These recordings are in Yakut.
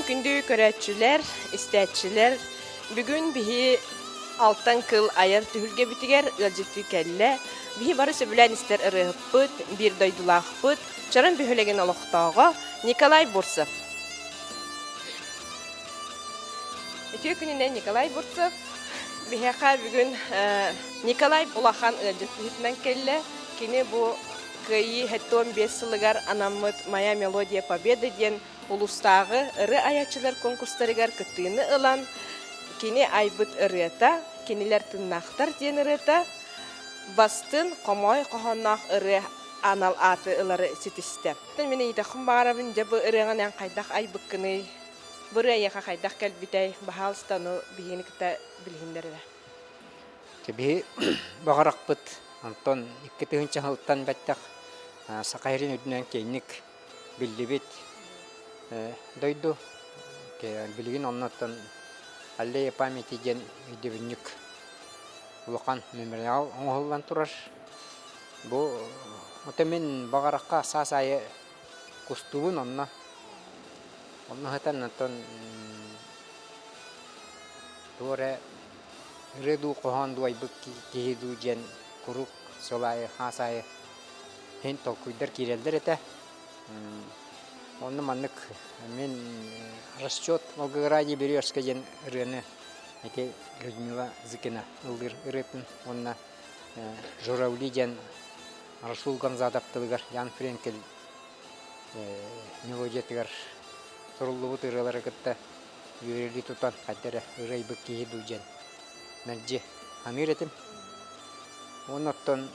күнүнэн күндү көрөөччүлэр, истээччилэр, бүгүн биһи Алтан кыл айар түһүлгэбитигэр ыалдьыттыы кэллэ. Биһи бары сөбүлээн истэр ырыаһыппыт, биир дойдулаахпыт, Чорон бөһүөлэгин олохтооҕо Николай Бурцев. Үтүө күнүнэн Николай Бурцев. Биһиэхэ бүгүн Николай улахан ыалдьыт быһыытынан кэллэ. Кини бу Кыайыы 75 сылыгар анаммыт «Моя мелодия Победы» диэн улуустааҕы ырыа айааччылар конкурстарыгар кыттыыны ылан, кини айбыт ырыата «Кинилэр тыыннаахтар» диэн ырыата бастын хомоой хоһоонноох ырыа анал ааты ылары ситистэ. Мин ыйытахпын баҕарабын, дьэ бу ырыаҕын эн хайдах айбыккыный? Бу ырыа эйиэхэ хайдах кэлбитэй? Баһаалыста ону биһигини кытта билиһиннэр эрэ. Биһи баҕарахпыт, онтон 2000 сылтан бэттэх Саха сирин үрдүнэн киэҥник биллибит дойду. Билигин оннуттан Аллея памяти диэн өйдөбүнньүк улахан мемориал оҥоһуллан турар. Бу ото мин баҕарахха саас аайы кустуубун онно. Онно сытан оттон туох эрэ ырыа дуу, хоһоон дуу айбыт киһи дуу диэн куруук сыл аайы, хаас аайы иһин толкуйдар киирэллэр этэ. Онно маннык мин «Расчет Волгограде Березка» диэн ырыаны ити Людмила Зыкина ыллыыр ырыатын уонна «Журавли» диэн Расул Гамзатов тылыгар Ян Френкель мелодиятыгар суруллубут ырыалары кытта үөрүүлүү тутан хайда эрэ ырыайбыт киһи дуу диэн мэлдьи саныыр этим. Уонна оттон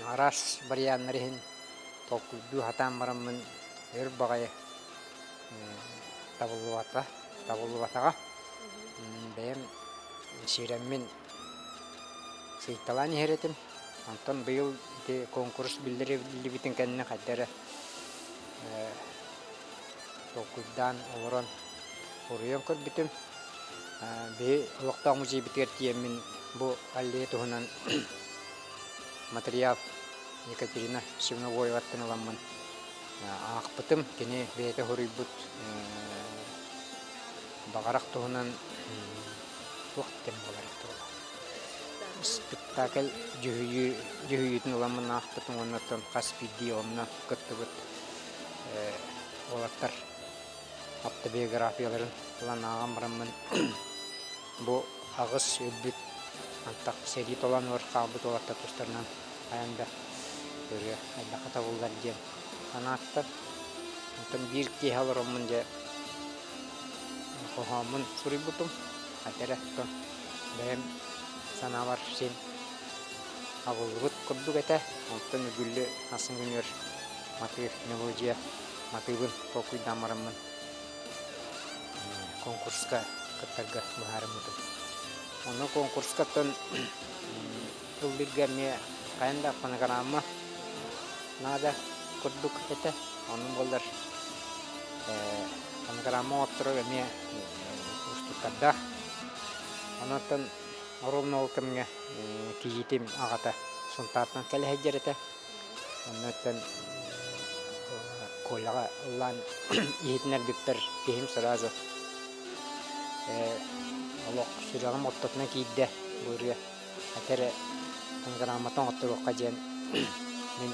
араас варианнар иһин толкуйдуу сатаан бараммын өр баҕайы табыллыбата, табыллыбатаҕа. Бэйэм сиэрэммин сыйталаан иһэр этим. Онтон быйыл ити куонкурус биллэриллибитин кэннэ хайда эрэ толкуйдаан олорон уруйан көрбүтүм. Биһи олохтоох музейбытыгар тиийэммин бу аллея туһунан материал Екатерина Семеновоеваттан ыламмын аахпытым. Кини бэйэтэ суруйбут Баҕарах туһунан туох диэн буолар буолла. Спектакль дьүһүйүү дьүһүйүүтүн ыламмын аахпытым уонна оттон хас биирдии онно кыттыбыт уолаттар автобиографияларын ылан ааҕан бараммын бу аҕыс өлбүт антах сэрии толоонугар хаалбыт уолаттар тустарынан хайаан да ырыа элбэххэ табыллар диэн санааттан онтон биир киэһэ олороммун дьэ хоһооммун суруйбутум этэрэ оттон бэйэм санаабар син абыллыбыт курдук этэ онтон үгүллү атын күнүгэр матыып мелодия матыыбын толкуйдаан бараммын конкурска кыттарга быһаарыммытым. Ону конкурска оттон ыллыырга эмиэ хайан да фонограмма наада курдук этэ. Онон буоллар фонограмма оҥотторор эмиэ уустуктардаах. Онон ровно ол кэмҥэ кийиитим аҕата Сунтаартан кэлэ сылдьар этэ. Оннуттан Коляҕа ыллаан иһитинэрбиппэр киһим сразу олох сүрэҕим ортотунан киирдэ бу ырыа этэ эрэ фонограмматын оҥотторуохха диэн мин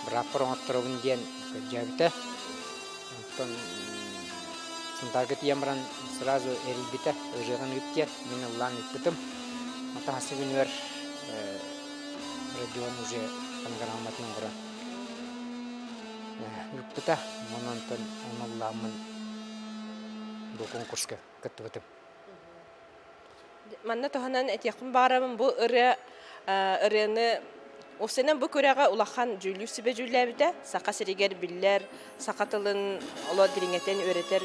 бырааппар оҥотторобун диэн көрдөөбүтэ. Онтон Сунтаарга тиийэн баран сразу эрийбитэ, ырыаҕын ыыт диэн мин ыллаан ыыппытым. Онтон хас күнүгэр Родион уже фонограмматын оҥорон ыыппыта. Онон онтон ону ыллааммын бу конкурска кыттыбытым. Манна туһанан этиэхпин баҕарабын бу ырыа ырыаны Уопсайынан бу күрэҕи улахан дьүүллүүр сүбэ дьүүллээбитэ. Саха сиригэр биллэр саха тылын оло дириҥэтэн үөрэтэр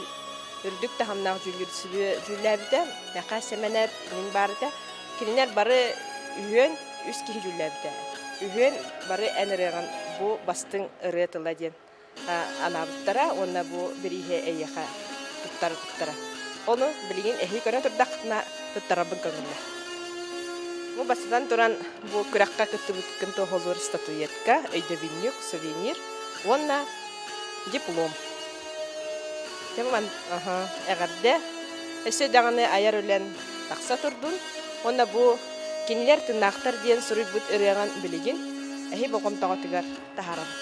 үрдүк таһымнаах дьүүллүүр сүбэ дьүүллээбитэ. Мэхээс Сэмэнэп мин баар этэ. Кинилэр бары үһүөн үс киһи дьүүллээбитэ. Үһүөн бары эн ырыаҕын бу бастыҥ ырыа тыла диэн анаабыттара уонна бу бирииһи эйиэхэ туттарбыттара. Ону билигин эһи көрөн турдаххытына туттарарбын көҥүллэ. Бу бастатан туран бу күрэххэ кыттыбыккын туоһулуур статуэтка, өйдөбүнньүк, сувенир уонна диплом. Дьэ эҕэрдэ. Өссө даҕаны айар үлэн тахса турдун. Уонна бу кинилэр тыыннаахтар диэн суруйбут ырыаҕын билигин эһи болҕомтоҕутугар таһаарабыт.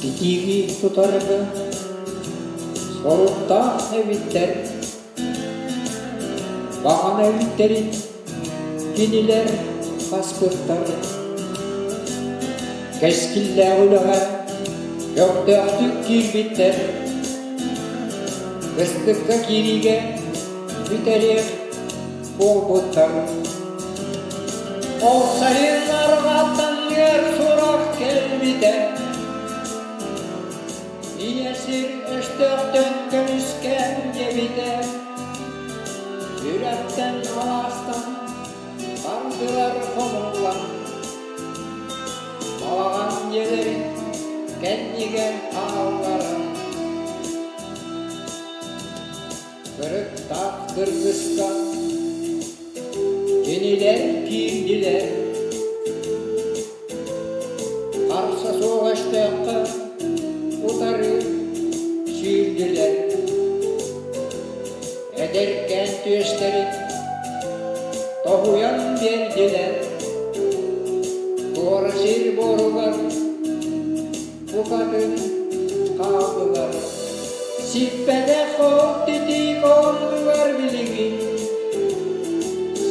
Итиини тутарга соруктаах эбиттэр, баҕана эбиттэрин кинилэр хаспыттар. Кэскиллээх үлэҕэ көхтөөхтүк киирбиттэр. Кыстыкка киириигэ бүтэриэх буолбуттар. Ол сайын арҕааттан үөр сурах кэлбитэ. Ийэ сир өстөөхтөн көмүскээн диэбитэ. Үрэхтэн алаастан бардылар хомуллан. Балаҕан дьиэлэрин кэннигэр хаалларан. Кырыктаах кыргыска кинилэр киирдилэр. Харса суох өстөөххө утары сүүрдүлэр. Эдэркээн түөстэрин тоһуйан биэрдилэр. Туора сир буоругар букатын хааллылар. Сиппэтэх ол титиик оннугар билигин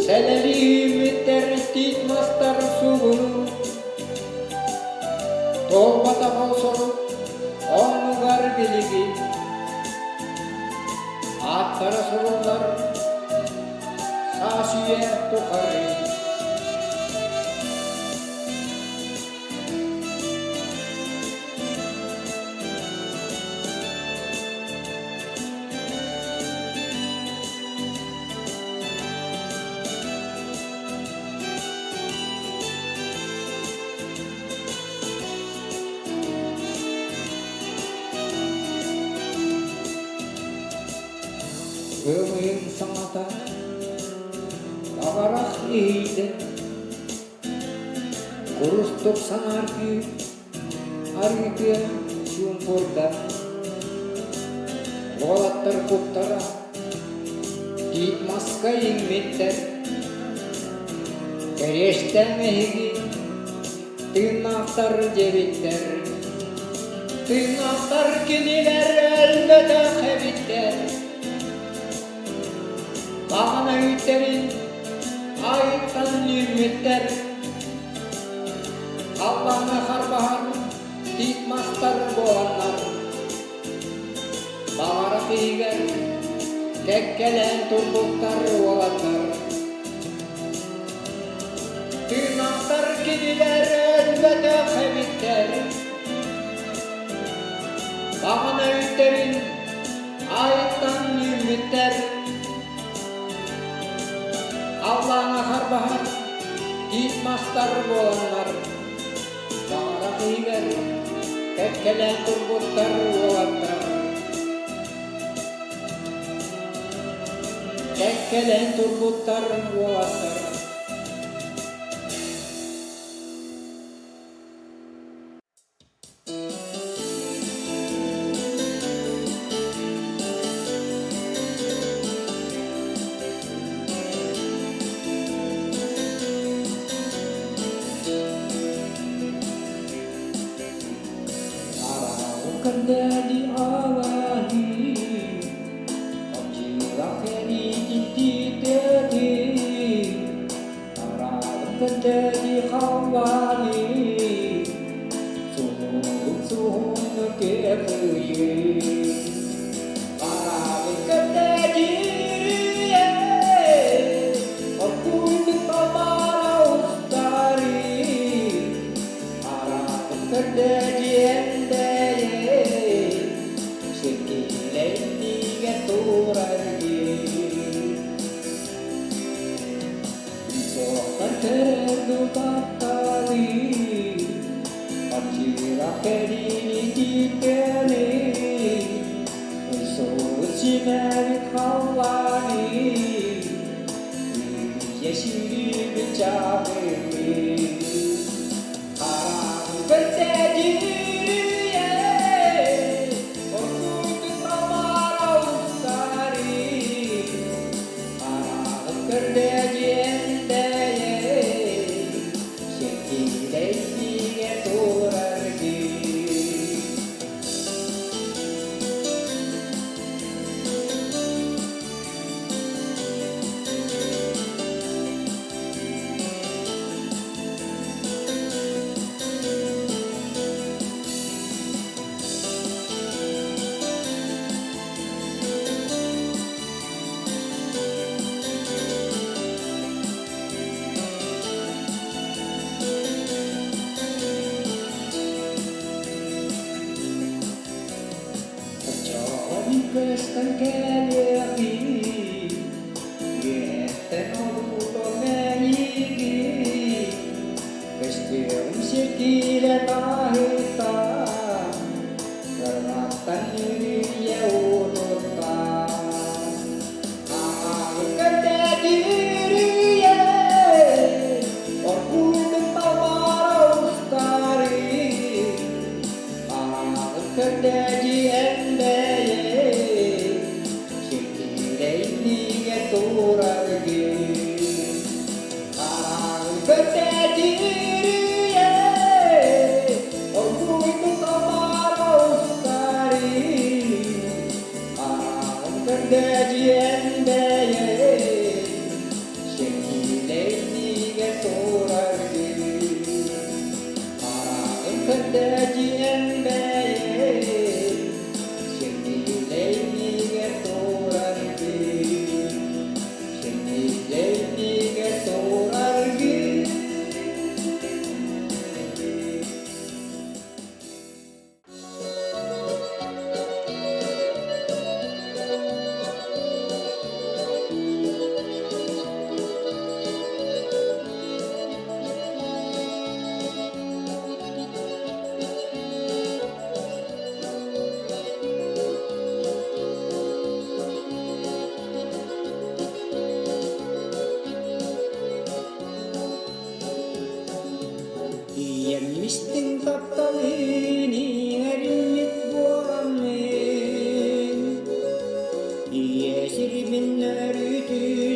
Сэлэлии үүммүттэр тиит мастар сугуну Туолбатах ол сорук оннугар билигин Ааттара суруллар саас үйэ тухары. Ымыйын саҥата абарах иһийдэ Курустук санааргыы арыытыа чуумпурда. Уолаттар куттара тиит маска иҥмиттэр. Кэриэстээн эһиги тыыннаахтар диэбиттэр. Тыыннаахтар кинилэр өлбөтөх эбиттэр. Баҕана үүттэрин айыттан үүммүттэр. Халлааҥҥа харбаһан тиит мастар буоланнар, баҕарах иһигэр кэккэлээн турбуттар уолаттар. Тыынахтар кинилэр өлбөтөх эбиттэр. Баҕана үүттэрин айыттан үүммүттэр. Халлааҥҥа харбаһан тиит мастар буоланнар, баҕарах иһигэр кэккэлээн турбуттар уолаттар. Кэккэлээн турбуттар уолаттар. Арааҕы алаһыы, Хапчыылах эриитин тиитэти, Арааҕы көрдөөдү халлааны, Суһугун суһумну кыайыы. Арааҕы көрдөөдү Оргууйдук бабара устары, Арааҕы көрдөөдү эндэйэ, Сирги Көрөр дутаттары, Аччыыра кэриини тииккэни, Ой симэбит халлааны, Үйэ сүүрүүбүт чаҕылыы. Хараҕын көрдөөдүрүйэ, Оргууйдук талбаара устары. Хараҕын көрдөөдүөндэйэ, Сэргиилэйдигэ тураргыы. Оччоҕо көстөн кэлиэҕий, үөһэттэн олуутун мэйиигин, Көстүөҕүм сиргиилэ таһыттан, кыраттан үрүйэ уутуттан. Аҕабыт көрдөөтүрүйэ, оргууйдук талбаара устарый. Аҕабыт көрдөөдьү эмбэйэ, сиргиилэйдигэ тураргын. Аҕабыт көрдөөтүрүйэ, оргууйдук талбаара устарый. Аҕабыт көрдөөдьү эмбэйэ, сиргиилэйдигэ тураргын. Аҕабыт көрдөөдьү эмбэйэ, сиргиилэйдигэ тураргын. Сиргиилэйдигэ тураргын. Ийэммистиҥ тапталын иҥэриммит буоламмын, Ийэ сирбин өрүтүн